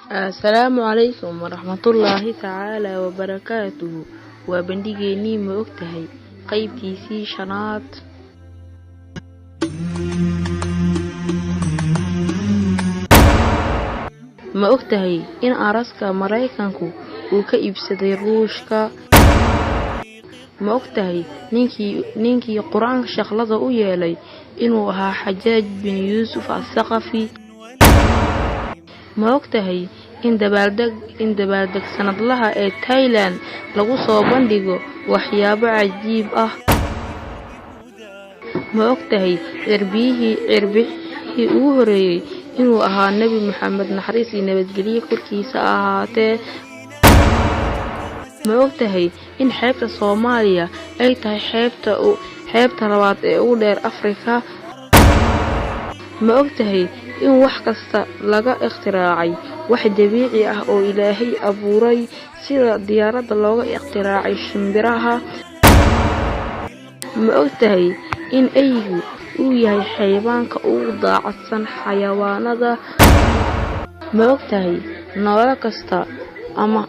Assalaamu calaykum waraxmatullaahi tacaala wabarakaatuhu. Waa bandhigeennii Ma Ogtahay, qaybtiisii shanaad. Ma ogtahay in aasaska Maraykanku uu ka iibsaday Ruushka? Ma ogtahay ninkii Qur-aanka shaqlada u yeelay inuu ahaa Xajaaj bin Yuusuf Athaqafi? Ma ogtahay in dabaaldeg sanadlaha ee Thailand lagu soo bandhigo waxyaabo cajiib ah? Ma ogtahay cirbixiyihii ugu horreeyay inuu ahaa Nebi Maxamed, naxariis iyo nabadgelyo korkiisa ha ahaatee? Ma ogtahay in xeebta Soomaaliya ay tahay xeebta labaad ee ugu dheer Afrika? Ma ogtahay in wax kasta laga ikhtiraacay wax dabiici ah oo Ilaahay abuuray, sida diyaaradda looga ikhtiraacay shimbiraha? Ma ogtahay in eygu uu yahay xayawaanka ugu daacadsan xayawaanada? Ma ogtahay noole kasta ama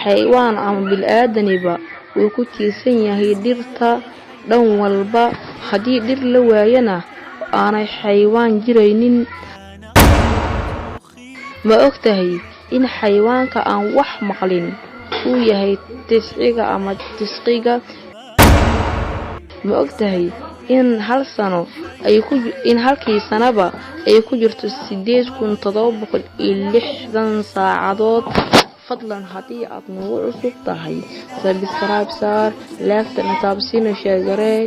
xayawaan ama bini'aadaniba uu ku tiirsan yahay dhirta dhan walba, haddii dhir la waayana aanay xayawaan jiraynin? Ma ogtahay in xayawaanka aan wax maqlin uu yahay tisciga ama tisqiga? Ma ogtahay in hal sano in halkii sanaba ay ku jirto 8760 saacadood? Fadlan haddii aad nagu cusub tahay, subscribe saar, like-tana taabsiina, share garee.